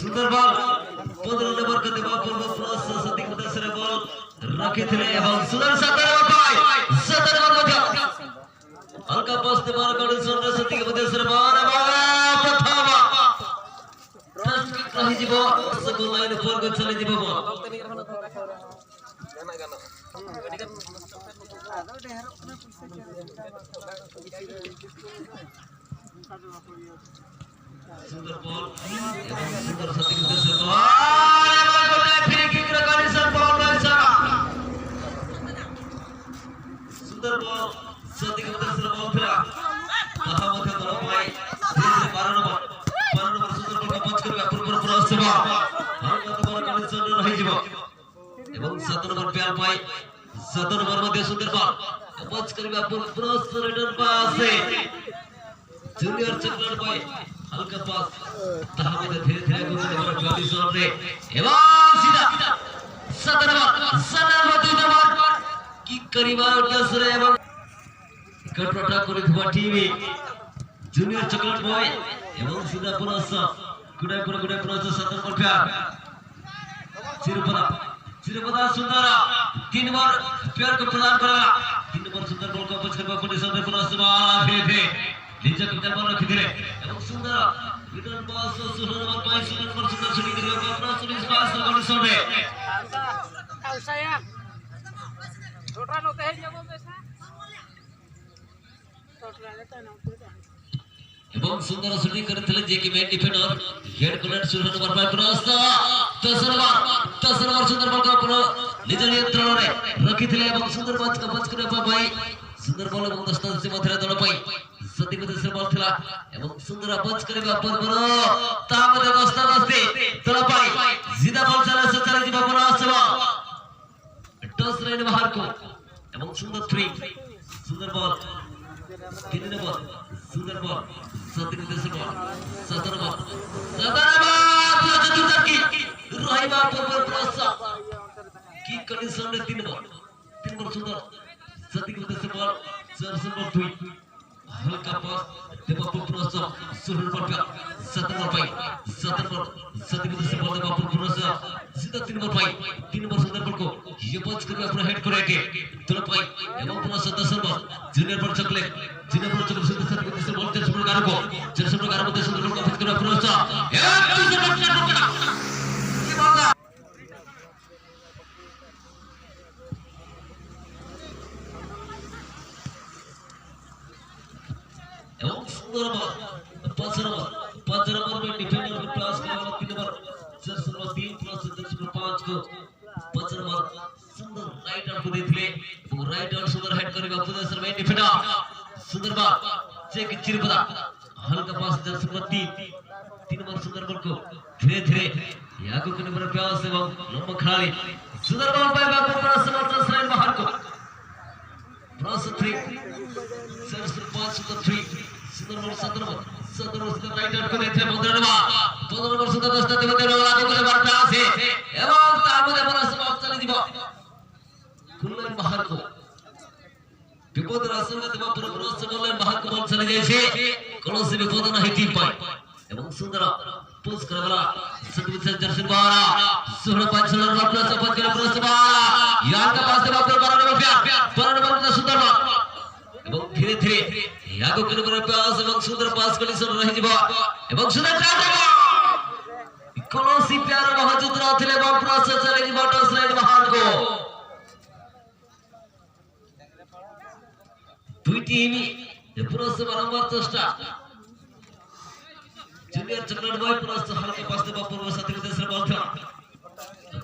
ସୁନ୍ଦର ball, 15 ନମ୍ବରକୁ ଦେବା ପୂର୍ବ ପ୍ଲସ୍ ସେତିକି ଉଦ୍ଦେଶ୍ୟରେ ବଲ୍ ରଖିଥିଲେ ଏବଂ ସୁନ୍ଦର 7 ନମ୍ବର ପାଇଁ, 7 ନମ୍ବର ମଧ୍ୟ ହାଲକା ପାସ୍ ଦେବାର କଣ୍ଡିସନରେ ସେତିକି ଉଦ୍ଦେଶ୍ୟରେ ବଲ୍ ଏବଂ ପ୍ରଥମ ଫାର୍ଷ୍ଟ କିକ୍ ରହିଯିବ। ଗୋଲ ଲାଇନ ଉପରକୁ ଚାଲିଯିବ ବଲ୍। ᱟᱫᱚ ᱰᱷᱮᱨᱚᱜ ᱠᱟᱱᱟ ᱯᱩᱭᱥᱟᱹ। ସୁନ୍ଦର ବଲ୍ ଏବଂ ସୁନ୍ଦର ସେତିକି ଉଦ୍ଦେଶ୍ୟରେ ବଲ୍ ଏବଂ ଗୋଟାଏ ଫ୍ରି କିକ୍ ର କଣ୍ଡିସନ, ବଲ୍ ରହିସାରା। ସୁନ୍ଦର ବଲ୍, ସେତିକି ଉଦ୍ଦେଶ୍ୟରେ ବଲ୍ ଥିଲା, ତାହା ମଧ୍ୟ ଦଳ ପାଇଁ ଧୀରେ ଧୀରେ। 12 ନମ୍ବର, 12 ନମ୍ବର ସୁନ୍ଦର ବଲ୍ ପଞ୍ଚ କରିବା ପୂର୍ବରୁ ପୁନଃ ହାଲକା ଦେବାର କଣ୍ଡିସନରେ ରହିଯିବ ଏବଂ 7 ନମ୍ବର ପ୍ୟାର ପାଇଁ, 7 ନମ୍ବର ମଧ୍ୟ ସୁନ୍ଦର ବଲ୍ ପଞ୍ଚ କରିବା ପୂର୍ବରୁ return pass junior chocolate boy. ହାଲକା ପାସ୍, ତାହା ମଧ୍ୟ ଧୀରେ ଧୀରେ ଆଗକୁ ନେବାର କଣ୍ଡିସନରେ ଏବଂ ସିଧା 7 ନମ୍ବର, 7 ନମ୍ବର, 2 ନମ୍ବର କିକ୍ କରିବାର ଉଦ୍ଦେଶ୍ୟରେ ଏବଂ କଣ୍ଟ୍ରୋଲ କରିଥିବା ଟିମ୍ ଜୁନିୟର ଚକୋଲେଟ ବୟ ଏବଂ ସିଧା ପୁନଃ ଗୁଡ଼ାଏ ପରେ ଗୁଡ଼ାଏ ପୁନଃ 7 ନମ୍ବର ପ୍ୟାର ଚିରପଦା, ଚିରପଦା ସୁନ୍ଦର 3 ନମ୍ବର ପ୍ୟାରକୁ ପ୍ରଦାନ କରାଗଲା। 3 ନମ୍ବର ସୁନ୍ଦର ବଲ୍ କବଜ କରିବା କଣ୍ଡିସନରେ ପୁନଃ ଧୀରେ ଧୀରେ ନିଜ କବ୍ଜା ବଲ୍ ରଖିଥିଲେ ଏବଂ ସୁନ୍ଦର ରିଟର୍ନ ପାସ୍ 16 ନମ୍ବର ପାଇଁ। 16 ନମ୍ବର ସୁନ୍ଦର ସୁଟିଂ କରିବା ପୁନଃ ସୁନିଶ pass କଣ୍ଡିସନରେ। Saya. Totra no te llevo mesa. Totra le ta। ଏବଂ ସୁନ୍ଦର ସୁଟିଂ କରିଥିଲେ ଯିଏକି main defender head collect 16 number ପାଇଁ। ପୁନଃ 10 ନମ୍ବର, 10 ନମ୍ବର ସୁନ୍ଦର ବଲ୍ ପୁନଃ ନିଜ ନିୟନ୍ତ୍ରଣରେ ରଖିଥିଲେ ଏବଂ ସୁନ୍ଦର ପାସ୍ କବଜ କରିବା ପାଇଁ ସୁନ୍ଦର ବଲ୍ ଏବଂ ଦଶ ଦଶ ମଧ୍ୟରେ ଦଳ ପାଇଁ ସତିକ ଉଦ୍ଦେଶ୍ୟରେ ବଲ୍ ଥିଲା ଏବଂ ସୁନ୍ଦର ପଞ୍ଚ କରିବା ପୂର୍ବରୁ ତାହା ମଧ୍ୟ ଦଶ ଦଶ ଦଳ ପାଇଁ ସିଧା ବଲ୍ ଚାଲେ ଚାଲିଯିବ ପୁନଃ ଆସିବ ଟସ୍ ଲାଇନ୍ ବାହାରକୁ ଏବଂ ସୁନ୍ଦର ଥ୍ରୀ, ସୁନ୍ଦର ବଲ୍। 3 ନମ୍ବର ସୁନ୍ଦର ବଲ୍, ସତିକ ଉଦ୍ଦେଶ୍ୟ ବଲ୍। 7 ନମ୍ବର, 7 ନମ୍ବର ଚତୁର୍ଥ କିକ୍ ରହିବା ପୂର୍ବରୁ ପ୍ଲସ୍ କିକ୍ କଣ୍ଡିସନରେ 3 ନମ୍ବର, 3 ନମ୍ବର ସୁନ୍ଦର ସତିକ ଉଦ୍ଦେଶ୍ୟ ବଲ୍। 4 ନମ୍ବର 2 ହାଲକା ପାସ୍ ଦେବା ପୂର୍ବରୁ 16 ନମ୍ବର ପ୍ୟାର 7 ନମ୍ବର ପାଇଁ। 7 ନମ୍ବର ସତିକ ଉଦ୍ଦେଶ୍ୟ ବଲ୍ ଦେବା ପୂର୍ବରୁ ସିଧା 3 ନମ୍ବର ପାଇଁ। 3 ନମ୍ବର ସୁନ୍ଦର ବଲକୁ ଇଏ ପଞ୍ଚ କରିବା ପୁରା ହେଡ୍ করে ଏଠି ଦଳ ପାଇଁ ଏବଂ ପୁନଃ 10 number junior ball chocolate, junior ball chocolate ସୁନ୍ଦର ସତିକ ଉଦ୍ଦେଶ୍ୟ ବଲ୍। 4 ନମ୍ବର ଗାରକୁ, 4 ନମ୍ବର ଗାର ମଧ୍ୟ ସୁନ୍ଦର ବଲ୍ କମ୍ପ୍ଲିଟ୍ କରିବା ପୁନଃ ଏବଂ ଦୁଇଶହ ଟଙ୍କା କି ବଲ୍। ଏବଂ ସୁନ୍ଦର ବଲ୍ 5 ନମ୍ବର, 5 ନମ୍ବର में डिफेंडर को पास कराना। 3 नंबर, 4 नंबर 3 प्लस 10 नंबर 5 को 5 नंबर ସୁନ୍ଦର ରାଇଟ୍ ଆଉଟ୍ କୁ ଦେଇଥିଲେ ଏବଂ ରାଇଟ୍ ଆଉଟ୍ ସୁନ୍ଦର ହେଡ୍ କରିବା ପୋଜିସନ ମେନ୍ ଡିଫେଣ୍ଡର। ସୁନ୍ଦର ବଲ୍ ଚେକ୍ ଚିରପଦା, ହାଲକା ପାସ୍ 4 ନମ୍ବର 3, 3 ନମ୍ବର ସୁନ୍ଦର ବଲ୍ କୁ ଧୀରେ ଧୀରେ ଆଗକୁ ନେବାର ପ୍ରୟାସ ଏବଂ ଲମ୍ବା ଖେଳାଳି ସୁନ୍ଦର ବଲ୍ ପାଇବା ପୂର୍ବରୁ ଟସ୍ ଲାଇନ୍ ବାହାରକୁ। ପ୍ଲସ୍ 3, 4 5 ସୁନ୍ଦର 3 ସୁନ୍ଦର ବଲ୍। 7 ନମ୍ବର, 7 ନମ୍ବର ସୁନ୍ଦର ରାଇଟ୍ ଆଉଟ୍ କୁ ଦେଇଥିଲେ। 15 ନମ୍ବର, 15 ନମ୍ବର ସୁନ୍ଦର ଦଶଟା ମଧ୍ୟ ଆଗକୁ ନେବାର ପ୍ରୟାସ ଏବଂ ତାହା ମଧ୍ୟ ବଲ ଚାଲିଯିବ ଗୋଲ ଲାଇନ୍ ବାହାରକୁ। ବିପଦର ଆଶଙ୍କା ଦେବା ପୂର୍ବରୁ ଗୋଲ ଲାଇନ୍ ବାହାରକୁ ବଲ୍ ଚାଲି ଯାଇଛି, କୌଣସି ବିପଦ ନାହିଁ ଟିମ୍ ପାଇଁ ଏବଂ ସୁନ୍ଦର ପୁସ୍ କରାଗଲା jersey 12, 16 5, 16 number plus 5 kilo plus ୟାଙ୍କ ପାସ୍ ଦେବା ପରେ 12 ନମ୍ବର ପ୍ୟାର, 12 ନମ୍ବର ସୁନ୍ଦର ବଲ୍ ଏବଂ ଧୀରେ ଧୀରେ ଆଗକୁ ନେବାର ପ୍ରୟାସ ଏବଂ ସୁନ୍ଦର ପାସ୍ କଣ୍ଡିସନ ରହିଯିବ ଏବଂ ସୁନ୍ଦର କୌଣସି ପ୍ୟାର ମହଜୁଦ ନଥିଲେ ଏବଂ ପ୍ଲସ୍ ଚାଲିଯିବ ଟସ୍ ଲାଇନ୍ ବାହାରକୁ। ଦୁଇ ଟିମ୍ ପୁନଃ ବାରମ୍ବାର ଚେଷ୍ଟା। ଜୁନିୟର ଚକୋଲେଟ ବୟ ପୁନଃ ହାଲକା ପାସ୍ ଦେବା ପୂର୍ବ ସାଥୀ ଉଦ୍ଦେଶ୍ୟରେ ବଲ୍ ଥିଲା।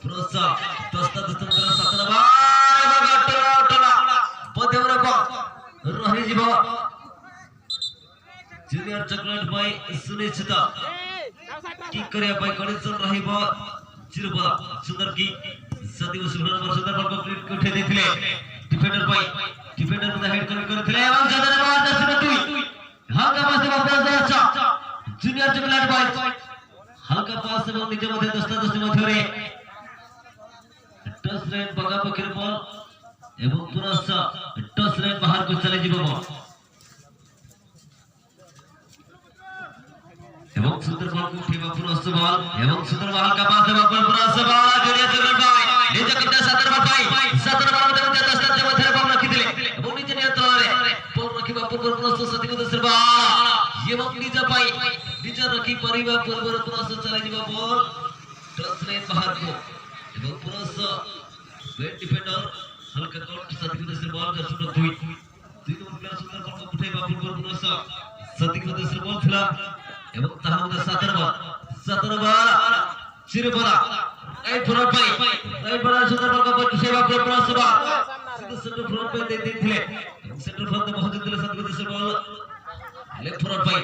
ପୁନଃ ଦଶଟା ଦଶ, 7 ନମ୍ବର ଏବଂ ଟଲା ଟଲା ମଧ୍ୟମରେ ବଲ୍ ରହିଯିବ ଜୁନିୟର ଚକୋଲେଟ ପାଇଁ। ସୁନିଶ୍ଚିତ କିକ୍ କରିବା ପାଇଁ କଣ୍ଡିସନ ରହିବ ଚିରପଦା। ସୁନ୍ଦର କିକ୍, ସତୀବ 16 ନମ୍ବର ସୁନ୍ଦର ବଲ୍ କମ୍ପ୍ଲିଟ୍ ଉଠେଇ ଦେଇଥିଲେ ଡିଫେଣ୍ଡର ପାଇଁ। ଡିଫେଣ୍ଡର ମଧ୍ୟ ହେଡ୍ କରି କରିଥିଲେ ଏବଂ 7 ନମ୍ବର 10 2 ହାଲକା ପାସ୍ ଦେବା ପ୍ରୟାସ। ଜୁନିୟର ଚକୋଲେଟ ବୟ ହାଲକା ପାସ୍ ଏବଂ ନିଜ ମଧ୍ୟ ଦଶଟା ଦଶ ମଧ୍ୟରେ ଟସ୍ ଲାଇନ୍ ପାଖାପାଖିରେ ବଲ୍ ଏବଂ ପୁନଃ ଟସ୍ ଲାଇନ୍ ବାହାରକୁ ଚାଲିଯିବ ବଲ୍। ଏବଂ ସୁନ୍ଦର ବଲକୁ ଉଠେଇବା ପୁନଶ୍ଚ ବଲ ଏବଂ ସୁନ୍ଦର ହାଲକା ପାସ୍ ଦେବା ପରେ ପୁନଶ୍ଚ ବଲ ଜୁନିୟର ଚକଲେଟ ପାଇଁ ନିଜ କବ୍ଜା 7 ନମ୍ବର ପାଇଁ 7 ନମ୍ବର ମଧ୍ୟ ଦଶ ମଧ୍ୟରେ ବଲ ରଖିଥିଲେ ଏବଂ ନିଜ ନିୟନ୍ତ୍ରଣରେ ବଲ ରଖିବା ପୂର୍ବରୁ ପୁନଶ୍ଚ ସତିକ ଦେଶର ବଲ ଏବଂ ନିଜ ପାଇଁ ନିଜ ରଖିପାରିବା ପୂର୍ବରୁ ପୁନଶ୍ଚ ଚାଲିଯିବ ବଲ ଟଚ୍ ଲାଇନ୍ ବାହାରକୁ ଏବଂ ପୁନଶ୍ଚ ୱେଟ୍ ଡିଫେଣ୍ଡର ହାଲକା କଟ୍ ସତିକ ଦେଶର ball jersey number 2 2 number player ସୁନ୍ଦର ବଲକୁ ଉଠେଇବା ପୂର୍ବରୁ ପୁନଶ୍ଚ ସତିକ ଦେଶର ବଲ ଥିଲା ଏବଂ ତାହା ମଧ୍ୟ 7 ନମ୍ବର 7 ନମ୍ବର ଚିରପଦା ରାଇଟ୍ ଫରୱାର୍ଡ ପାଇଁ ରାଇଟ୍ ଫରୱାର୍ଡ ସୁନ୍ଦର ବଲକୁ ଉଠେଇବା ପୂର୍ବରୁ ପୁନଶ୍ଚ ସିଧା ସେଣ୍ଟର ଫରୱାର୍ଡ ପାଇଁ ଦେଇ ଦେଇଥିଲେ ଏବଂ ସେଣ୍ଟର ଫରୱାର୍ଡ ପହଞ୍ଚିଥିଲେ ସତିକ ଦେଶର ବଲ ଲେଫ୍ଟ ଫରୱାର୍ଡ ପାଇଁ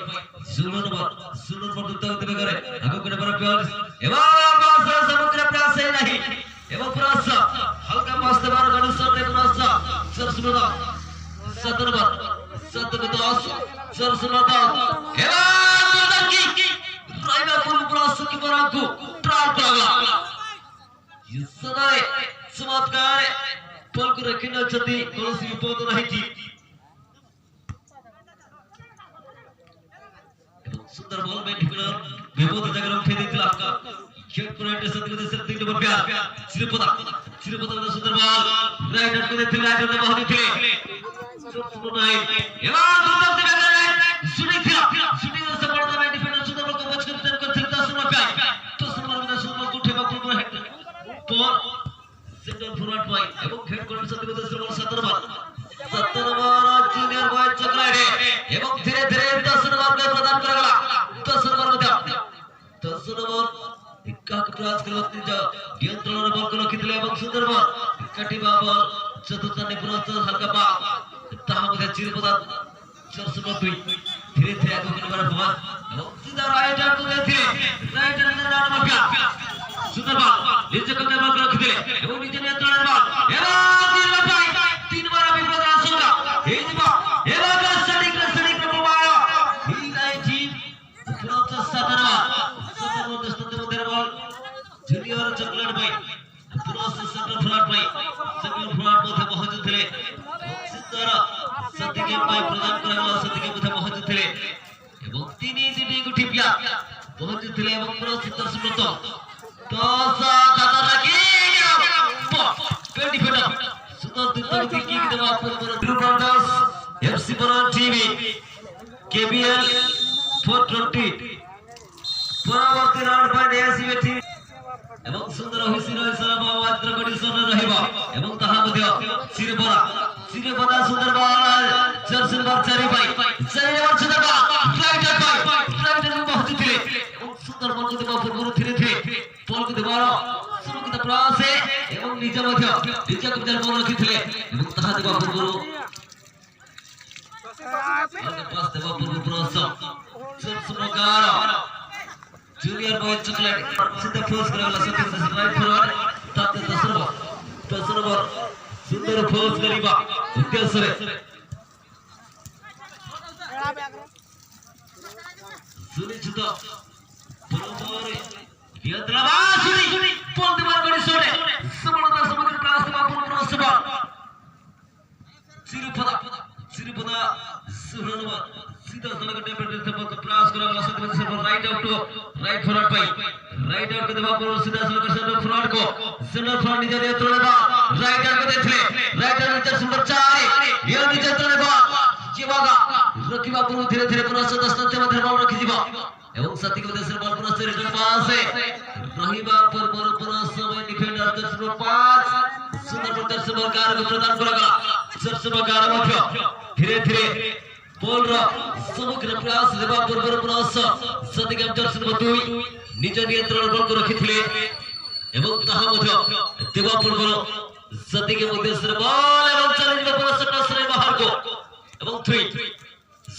16 ନମ୍ବର 16 ନମ୍ବର ଦ୍ରୁତ ଗତି ବେଗରେ ଆଗକୁ ନେବାର ପ୍ରୟାସ ଏବଂ ପାସର ସମଗ୍ର ପ୍ରୟାସ ନାହିଁ ଏବଂ ପ୍ରୟାସ ହାଲକା ପାସ୍ ଦେବାର କଣ୍ଡିସନରେ ପ୍ରୟାସ 4 7 ନମ୍ବର 7 10 4 0 10 ଏବଂ ରହିବା ପୂର୍ବ ପ୍ରୟାସ କିପରଙ୍କୁ ଟ୍ରାପ୍ କରାଗଲା। ଇସନାରେ ଚମତ୍କାର ବଲକୁ ରଖି ନେଉଛନ୍ତି, କୌଣସି ବିପଦ ନାହିଁ ଏବଂ ସୁନ୍ଦର ବଲ ଡିଫେଣ୍ଡର ବିପଦ ଜାଗାରେ ଉଠେଇ ଦେଇଥିଲା। ଖେଳ ପଏଣ୍ଟ ସତିକ ଦେଶର 3 ନମ୍ବର ପ୍ଲେୟାର ଚିରପଦା ଚିରପଦା ସୁନ୍ଦର ବଲ ରାଇଟ୍ ଆଉଟ୍ ଦେଇଥିଲେ, ରାଇଟ୍ ଆଉଟ୍ ପହଞ୍ଚିଥିଲେ ଏବଂ ଦୁର୍ଦାନ୍ତ ବେଗରେ ସୁଟିଂ ଥିଲା, ସୁଟିଂ ସଫଳତା ପାଇଁ ଡିଫେଣ୍ଡର ସୁନ୍ଦର ବଲକୁ ବଚ କରି କରିଥିଲେ 10 ନମ୍ବର ପାଇଁ 10 ନମ୍ବର ମଧ୍ୟ ସୁନ୍ଦର ବଲକୁ ଉଠେଇବା ପୂର୍ବରୁ ହେଡ୍ ବଲ ସେଣ୍ଟର ଫରୱାର୍ଡ ପାଇଁ ଏବଂ ହେଡ୍ କଣ୍ଟ ସତିକ ଦେଶର ball 7 number 7 number junior boy chocolate ଏବଂ ଧୀରେ ଧୀରେ 10 ନମ୍ବର ପ୍ରଦାନ କରାଗଲା। 10 ନମ୍ବର ମଧ୍ୟ 10 ନମ୍ବର କାହାକୁ ପ୍ରୟାସ କରିବା ନିଜ ନିୟନ୍ତ୍ରଣରେ ବଲକୁ ରଖିଥିଲେ ଏବଂ ସୁନ୍ଦର ବଲ କାଟିବା ବଲ ଚତୁର୍ଥ ନିପୁଣ ହାଲକା ପାସ୍ ତାହା ମଧ୍ୟ ଚିରପଦା 4 2 ଧୀରେ ଧୀରେ ଆଗକୁ ନେବାର ପ୍ରୟାସ ଏବଂ ସିଧା ରାଇଟ୍ ଆଉଟକୁ ଦେଇଥିଲେ, ରାଇଟ୍ ଆଉଟ୍ ନମ୍ବର ସୁନ୍ଦର ବଲ ନିଜ କବ୍ଜା ବଲକୁ ରଖିଥିଲେ ଏବଂ ନିଜ ନିୟନ୍ତ୍ରଣରେ ବଲ ଏବଂ 3 ବାର ବିପଦର ଆଶଙ୍କା ହେଇଯିବ ଏବଂ ସଠିକ ସଠିକ ପ୍ରମାଣ ହେଇଯାଇଛି। ତୁରନ୍ତ 7 ନମ୍ବର 7 ନମ୍ବର ଦସ୍ତକ ମଧ୍ୟରେ ବଲ ଜୁନିୟର ଚକଲେଟ ପାଇଁ ପୁନଃ ସେଣ୍ଟର ଫରୱାର୍ଡ ପାଇଁ ସେଣ୍ଟର ଫରୱାର୍ଡ ମଧ୍ୟ ପହଞ୍ଚୁଥିଲେ ସୁନ୍ଦର ସତିକେ ପାଇଁ ପ୍ରଦାନ କରାଗଲା, ସତିକେ ମଧ୍ୟ ପହଞ୍ଚୁଥିଲେ ଏବଂ 3 ଦୁଇଟି ଗୁଠି ପିଆ ପହଞ୍ଚୁଥିଲେ ଏବଂ ପୁନଃ ସୁନ୍ଦର ସୁବ୍ରତ 10 ଖତରନାକ ଡିଫେଣ୍ଡର ସୁନ୍ଦର ଦ୍ରୁତ ଗତି କିକ୍ ଦେବା ପୂର୍ବରୁ ବ୍ରଦର୍ସ ଏଫସି ବର ଟିଭି କେବିଏଲ 420 ପରବର୍ତ୍ତୀ ରାଉଣ୍ଡ ପାଇଁ ନେଇ ଆସିବେ ଟିମ୍ ଏବଂ ସୁନ୍ଦର ହୁସିର ହିସାବ ଆୱାଜର କଣ୍ଡିସନରେ ରହିବ ଏବଂ ତାହା ମଧ୍ୟ ଚିରପଦା ଚିରପଦା ସୁନ୍ଦର ବଲ ଜର୍ସି ନମ୍ବର 4 ପାଇଁ 4 ନମ୍ବର ସୁନ୍ଦର ବଲ ରାଇଟ୍ ପାଇଁ ରାଇଟ୍ ପହଞ୍ଚିଥିଲେ ଏବଂ ସୁନ୍ଦର ବଲକୁ ଦେବା ପୂର୍ବରୁ ଧୀରେ ଧୀରେ ବଲକୁ ଦେବାର ସୁରକ୍ଷିତ ପ୍ରୟାସ ଏବଂ ନିଜ ମଧ୍ୟ ନିଜ କବ୍ଜାରେ ବଲ ରଖିଥିଲେ ଏବଂ ତାହା ଦେବା ପୂର୍ବରୁ ପାସ୍ ଦେବା ପୂର୍ବରୁ ପ୍ରୟାସ ପ୍ରକାର ଜୁନିୟର ବୟ ଚକଲେଟ ସିଧା ଫୋର୍ସ କରାଗଲା ସତ୍ୟ ରାଇଟ୍ ଫରୱାର୍ଡ ତାতে 10 ନମ୍ବର 10 ନମ୍ବର ସୁନ୍ଦର ଫୋର୍ସ କରିବା ଉଦ୍ଦେଶ୍ୟରେ ସୁନିଶ୍ଚିତ ବରୋବର ନିୟନ୍ତ୍ରଣ ସୁନି ବଲ ଦେବାର କଣ୍ଡିସନରେ ସଫଳତା ସମଗ୍ର ପ୍ରୟାସ ଦେବା ପୂର୍ବରୁ ଆସିବ ଚିରପଦା ଚିରପଦା 16 ନମ୍ବର ସିଧା ସଳଖ ପ୍ରୟାସ କରାଗଲା ସତ୍ୟ ରାଇଟ୍ ଆଉଟ୍ ରାଇଟ୍ ଫରୱାର୍ଡ ପାଇଁ ରାଇଟ୍ ଆଉଟ୍ ଦେବା ପୂର୍ବରୁ ସିଧା ସଳଖ ସେଣ୍ଟର ଫରୱାର୍ଡ କୁ ସେଣ୍ଟର ଫରୱାର୍ଡ ନିଜ ନିୟନ୍ତ୍ରଣ ନେବା ରାଇଟ୍ ଆଉଟ୍ ଦେଇଥିଲେ ରାଇଟ୍ ଆଉଟ୍ ଜର୍ସି ନମ୍ବର 4 ନିଜ ନିୟନ୍ତ୍ରଣ ନେବା ଯିବାଗା ରଖିବା ପୂର୍ବରୁ ଧୀରେ ଧୀରେ ପୁନଃ ଦଶ ମଧ୍ୟରେ ବଲ ରଖିଯିବ ଏବଂ ସତିକ ଦେଶର ବଲ ପୁନଃ ରିଟର୍ନ ପାସ୍ ରହିବା ପୂର୍ବରୁ ପୁନଃ ସମୟ ଡିଫେଣ୍ଡର ଜର୍ସି ନମ୍ବର 5 ସୁନ୍ଦର ଜର୍ସି ନମ୍ବର 4କୁ ପ୍ରଦାନ କରାଗଲା। ଜର୍ସି ନମ୍ବର 4 ମଧ୍ୟ ଧୀରେ ଧୀରେ ବଲର ସମଗ୍ର ପ୍ରୟାସ ଦେବା ପୂର୍ବରୁ ପୁନଃ ସତିକ ଜର୍ସି ନମ୍ବର 2 ନିଜ ନିୟନ୍ତ୍ରଣ ବଲକୁ ରଖିଥିଲେ ଏବଂ ତାହା ମଧ୍ୟ ଦେବା ପୂର୍ବରୁ ସତିକ ଉଦ୍ଦେଶ୍ୟରେ ବଲ ଏବଂ ଚାଲିଯିବ ପୁନଃ ଟସରେ ବାହାରକୁ ଏବଂ 3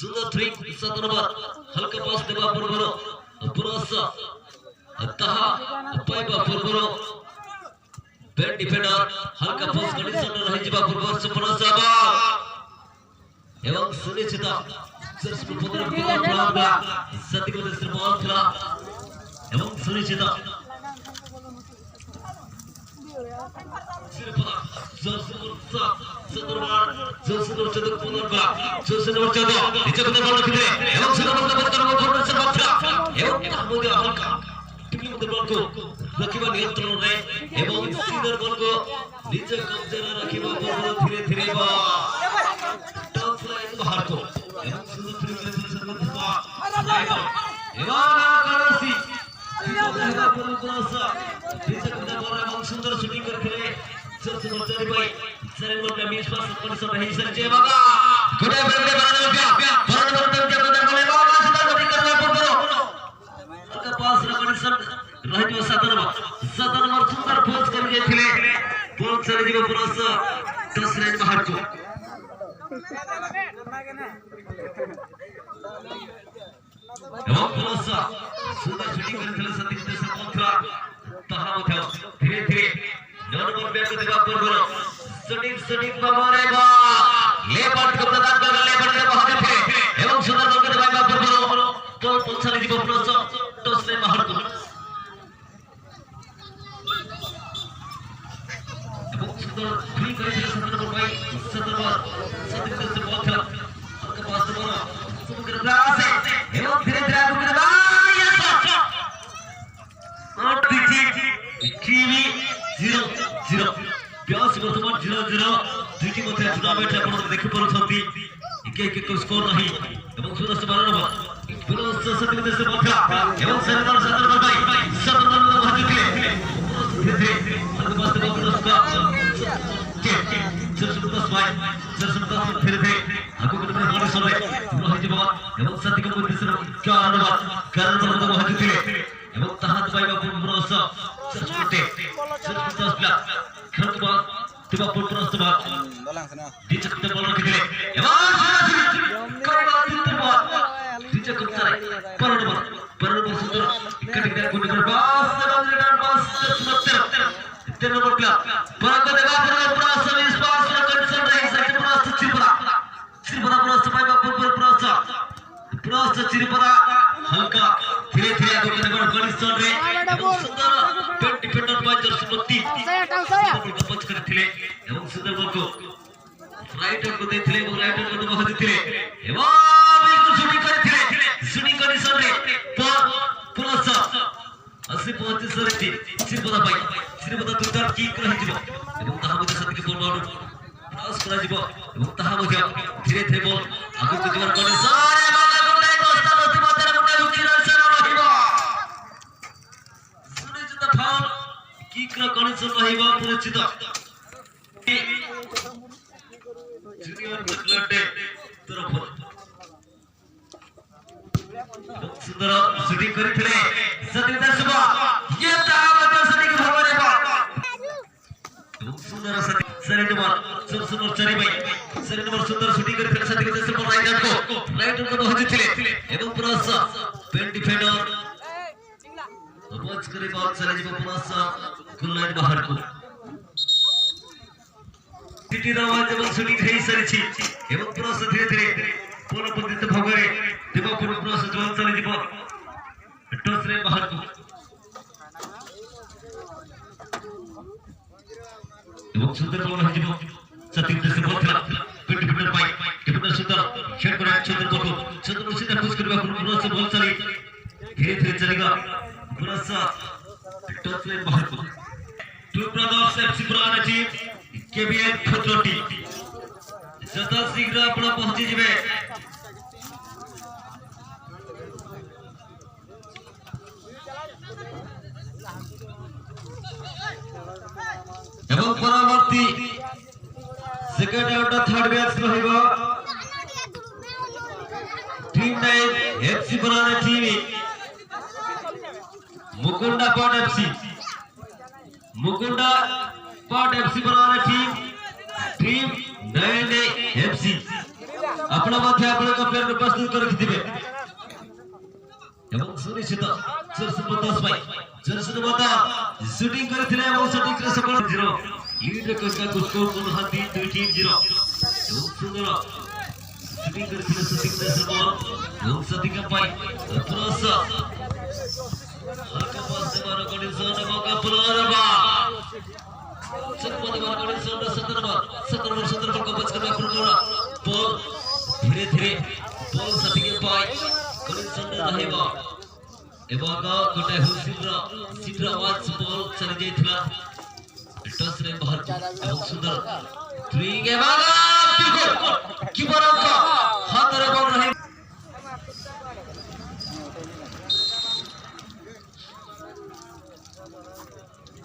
ସୁନ୍ଦର 3 7 ନମ୍ବର ହାଲକା ପାସ୍ ଦେବା ପୂର୍ବରୁ ପୁନଃ ତାହା ପାଇବା ପୂର୍ବରୁ ବେନ୍ ଡିଫେଣ୍ଡର ହାଲକା ପାସ୍ କଣ୍ଡିସନରେ ରହିଯିବା ପୂର୍ବରୁ ପୁନଃ ଏବଂ ସୁନିଶ୍ଚିତ ସତିକ ଉଦ୍ଦେଶ୍ୟରେ ବଲ ଥିଲା ଏବଂ ସୁନିଶ୍ଚିତ jersey number 7 jersey number 14 ପୁନର୍ବାର ଜର୍ସି ନମ୍ବର 14 ନିଜ କଥା ବଲ ରଖିଥିଲେ ଏବଂ ସୁନ୍ଦର ବଲ ବଲ ଥିଲା ଏବଂ ବଲକୁ ରଖିବା ନିୟନ୍ତ୍ରଣରେ ଏବଂ ସିନିୟର ବଲକୁ ନିଜ କବ୍ଜାରେ ରଖିବା ପୂର୍ବରୁ ଧୀରେ ଧୀରେ ଟପ୍ ଲାଇନ୍ ବାହାରକୁ ଏବଂ ସୁନ୍ଦର ଫ୍ରି ଏବଂ କୌଣସି ହେବା ପୂର୍ବରୁ ନିଜ କବ୍ଜା ବଲ ଏବଂ ସୁନ୍ଦର ସୁଟିଂ କରିଥିଲେ ଜର୍ସି ନମ୍ବର 4 ପାଇଁ। 4 ନମ୍ବର ମିସ୍ ପାସ୍ କଣ୍ଡିସନ ହେଇସାରିଛି ଏବଂ ଗୋଟିଏ ପରେ 12 ନମ୍ବର 12 ନମ୍ବର ପ୍ରଦାନ କଲେ ଏବଂ ସୁନ୍ଦର ଗତି କରିବା ପୂର୍ବରୁ ପାସ୍ ର କଣ୍ଡିସନ ରହିଯିବ। 7 ନମ୍ବର, 7 ନମ୍ବର ସୁନ୍ଦର ପୋଜ କରି ଯାଇଥିଲେ। ବଲ୍ ଚାଲିଯିବ ପୁରସ ଟସ୍ ଲାଇନ୍ ବାହାରକୁ ଏବଂ ପୁରସ ସୁନ୍ଦର ସୁଟିଂ କରିଥିଲେ। ସେତିକି ଦେଶ ଥିଲା, ତାହା ମଧ୍ୟ ଧୀରେ ଧୀରେ 9 ନମ୍ବର ବ୍ୟାକ୍ ଦେବା ପୂର୍ବରୁ ସଠିକ ସଠିକ ଭାବରେ ଲେଫ୍ଟ ପ୍ରଦାନ କରି ଲେଫ୍ଟରେ ପହଞ୍ଚିଥିଲେ ଏବଂ ସୁନ୍ଦର ବଲକୁ ପାଇବା ପୂର୍ବରୁ ବଲ୍ ଚାଲିଯିବ ପୁରସ ଟସ୍ ଲାଇନ୍ ବାହାରକୁ ଏବଂ ସୁନ୍ଦର ଫ୍ରି କରିଥିଲେ 7 ନମ୍ବର ପାଇଁ। 7 ନମ୍ବର ସତୀଶ ବଲ୍ ଥିଲା, ପାସ୍ ନମ୍ବର ଏବଂ ଧୀରେ ଧୀରେ ଆଗକୁ ଦେବା ଟିଭି 0-0 ବ୍ୟାସ୍। ବର୍ତ୍ତମାନ 0-0 ଦୁଇଟି ମଧ୍ୟ ଟୁର୍ଣ୍ଣାମେଣ୍ଟ ଆପଣ ଦେଖିପାରୁଛନ୍ତି, ଏକ ଏକ ସ୍କୋର ନାହିଁ ଏବଂ ସୁରଜ 12 ନମ୍ବର ସୁରଜ ସତୀଶ ମଧ୍ୟ ଏବଂ 7 ନମ୍ବର ପାଇଁ 7 ନମ୍ବର ପହଞ୍ଚିଥିଲେ। ଧୀରେ ଧୀରେ ଆଗକୁ ପାସ୍ ଦେବା ପୁରସ୍କାର ଧୀରେ ଧୀରେ ଆଗକୁ କଣ୍ଡିସନରେ ରହିଯିବ ଏବଂ ସେତିକି ଉଦ୍ଦେଶ୍ୟରେ କାରଣ କାରଣ ପହଞ୍ଚିଥିଲେ ଏବଂ ତାହା ପାଇବା ପୂର୍ବରୁ ଖେଳକୁ ଥିବା ପୂର୍ବରୁ ଦ୍ୱିଚକ୍ର ବଲ ରଖିଥିଲେ ଏବଂ ଦ୍ୱିଚକ୍ରରେ 12 ନମ୍ବର, 12 ନମ୍ବର ସୁନ୍ଦର ଗୁଣ୍ଡ ପାସ୍ ଏବଂ ରିଟର୍ନ ପାସ୍। 13 ନମ୍ବର ପ୍ଲେୟାର ପରାଗ ଦେବା ପୂର୍ବରୁ ପ୍ରୟାସ ବିଶ୍ୱାସର କଣ୍ଡିସନ ରହିସାରିଛି। ପ୍ରୟାସ ଚିରପରା, ଚିରପରା ପ୍ରୟାସ ପାଇବା ପୂର୍ବରୁ ପ୍ରୟାସ ପ୍ରୟାସ ଚିରପରା ହାଲକା ଧୀରେ ଧୀରେ ଆଗକୁ ନେବାର କଣ୍ଡିସନରେ ଏବଂ ସୁନ୍ଦର ଡିଫେଣ୍ଡର ପାଇଁ ଜର୍ସି 3 ପଚ କରିଥିଲେ ଏବଂ ସୁନ୍ଦର ବଲକୁ ରାଇଟ୍ ହ୍ୟାଣ୍ଡକୁ ଦେଇଥିଲେ ଏବଂ ରାଇଟ୍ ହ୍ୟାଣ୍ଡକୁ ପହଞ୍ଚିଥିଲେ ଏବଂ ବିଲକୁଲ ସୁଟିଂ କରିଥିଲେ। ସୁଟିଂ କଣ୍ଡିସନରେ ପ୍ଲସ୍ ଆସି ପହଞ୍ଚି ସାରିଛି ଶ୍ରୀପଦା ପାଇଁ। ଶ୍ରୀପଦା ଦୁର୍ଦାନ୍ତ କିକ୍ ରହିଯିବ ଏବଂ ତାହା ମଧ୍ୟ ସେତିକି ପୂର୍ବରୁ କ୍ରସ୍ କରାଯିବ ଏବଂ ତାହା ମଧ୍ୟ ଧୀରେ ଧୀରେ ବଲ୍ ଆଗକୁ ଯିବାର କଣ୍ଡିସନ ରହିବ। ସୁନିଶ୍ଚିତ ଫାଉଲ କିକ୍ର କଣ୍ଡିସନ ରହିବ ପରିଚିତ ଜୁନିୟର ଚକୋଲେଟ ତରଫରୁ। ସୁନ୍ଦର ସୁଟିଂ କରିଥିଲେ ସତୀଶ ଶୁଭ ଇଏ, ତାହା ମଧ୍ୟ ସଠିକ ଭାବରେ ଏବଂ ସୁନ୍ଦର 4 ନମ୍ବର ସୁନ୍ଦର 4 ପାଇଁ 4 ନମ୍ବର ସୁନ୍ଦର ସୁଟିଂ କରିଥିଲେ। ସତୀଶ ଶୁଭ ରାଇଟ୍ ହ୍ୟାଣ୍ଡକୁ ରାଇଟ୍ ହ୍ୟାଣ୍ଡକୁ ପହଞ୍ଚିଥିଲେ ଏବଂ ପ୍ଲସ୍ ପେନ୍ ଡିଫେଣ୍ଡର ଅପୋଜ କରି ବଲ୍ ଚାଲିଯିବ ପ୍ଲସ୍ ଗୋଲ ଲାଇନ୍ ବାହାରକୁ। ସିଟିର ଏବଂ ସୁଟିଂ ହେଇସାରିଛି ଏବଂ ପ୍ଲସ୍ ଧୀରେ ଧୀରେ ପରବର୍ତ୍ତୀ ଭାଗରେ ଦେବା ପୂର୍ବ ପ୍ଲସ୍ ଜୋନ୍ ଚାଲିଯିବ ଟସ୍ ଲାଇନ୍ ବାହାରକୁ ଏବଂ ସୁନ୍ଦର ବଲ୍ ହେଇଯିବ। ସତୀଶ ଦେଶ ବଲ୍ ଥିଲା ଡିଫେଣ୍ଡର ପାଇଁ। ଡିଫେଣ୍ଡର ସୁନ୍ଦର ଖେଳ କରି ଚନ୍ଦ୍ରକୁ ଚନ୍ଦ୍ର ସିଧା ପୁସ୍ କରିବା ପୂର୍ବରୁ ବଲ୍ ଚାଲି ଧୀରେ ଧୀରେ ଚାଲିଗଲା ପ୍ଲସ୍ ଟଚ୍ ଲାଇନ୍ ବାହାରକୁ। ଟୁ ବ୍ରଦର୍ସ ଏଫସି ପୁରାଣ ଟିମ୍, କେବିଏନ୍ କ୍ଷୁଦ୍ର ଟିମ୍, ଯଥା ଶୀଘ୍ର ଆପଣ ପହଞ୍ଚିଯିବେ। ଏବଂ ପରବର୍ତ୍ତୀ ସେକେଣ୍ଡ ଆଉଟ ଥାର୍ଡ ମ୍ୟାଚ୍ ରହିବ ଟିମ୍ 9 ଏଫସି ପୁରାଣ ଟିମ୍ ମୁକୁଣ୍ଡା ପଟ ଏଫସି, ମୁକୁଣ୍ଡା ପଟ ଏଫସି ପୁରାଣ ଟିମ୍, ଟିମ୍ 9 ଏଫସି। ଆପଣ ମଧ୍ୟ ଆପଣଙ୍କ ପ୍ଲେୟାର ପ୍ରସ୍ତୁତ କରି ରଖିଥିବେ ଏବଂ ସୁନିଶ୍ଚିତ ଜର୍ସି 10 ପାଇଁ ଜର୍ସି ମଧ୍ୟ ସୁଟିଂ କରିଥିଲେ ଏବଂ ସୁଟିଂରେ ସଫଳ। 0 ଲିଡ୍ କରିବାକୁ ସ୍କୋର କରୁନାହାନ୍ତି ଦୁଇ ଟିମ୍ 0 ଏବଂ ସୁନ୍ଦର ସୁଟିଂ କରିଥିଲେ ସତୀଶ ବଲ୍ ଏବଂ ସତୀଙ୍କ ପାଇଁ ପ୍ଲସ୍ ହାଲକା ପାସ୍ ଦେବାର କଣ୍ଡିସନ ଏବଂ ଚକମା ଦେବାର କଣ୍ଡିସନ। 7 ନମ୍ବର, 7 ନମ୍ବର ସୁନ୍ଦର ବଲ୍ କବଜ କରିବା ପୂର୍ବରୁ ବଲ୍ ଧୀରେ ଧୀରେ ବଲ୍ ସାଥୀଙ୍କ ପାଇଁ କଣ୍ଡିସନ ରହିବ। ଏବଂ ଗୋଟେ ହୁଇସିଲର ଶୀଘ୍ର ଆୱାଜ, ବଲ୍ ଚାଲି ଯାଇଥିଲା ଟଚ୍ ରେ ବାହାରକୁ। ଏବଂ ସୁନ୍ଦର ଥ୍ରୋଇଂ ଏବଂ ବିଲକୁଲ କିପରଙ୍କ ହାତରେ ବଲ୍ ରହି।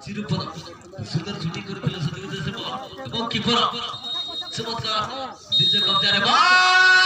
ଚିରୁପଦ ସୁନ୍ଦର ସୁଟିଂ କରିଥିଲେ ସତିକ ସେ ବଲ୍ ଏବଂ କିପର ଚମତ୍କାର ନିଜ କବ୍ଜାରେ ବଲ୍।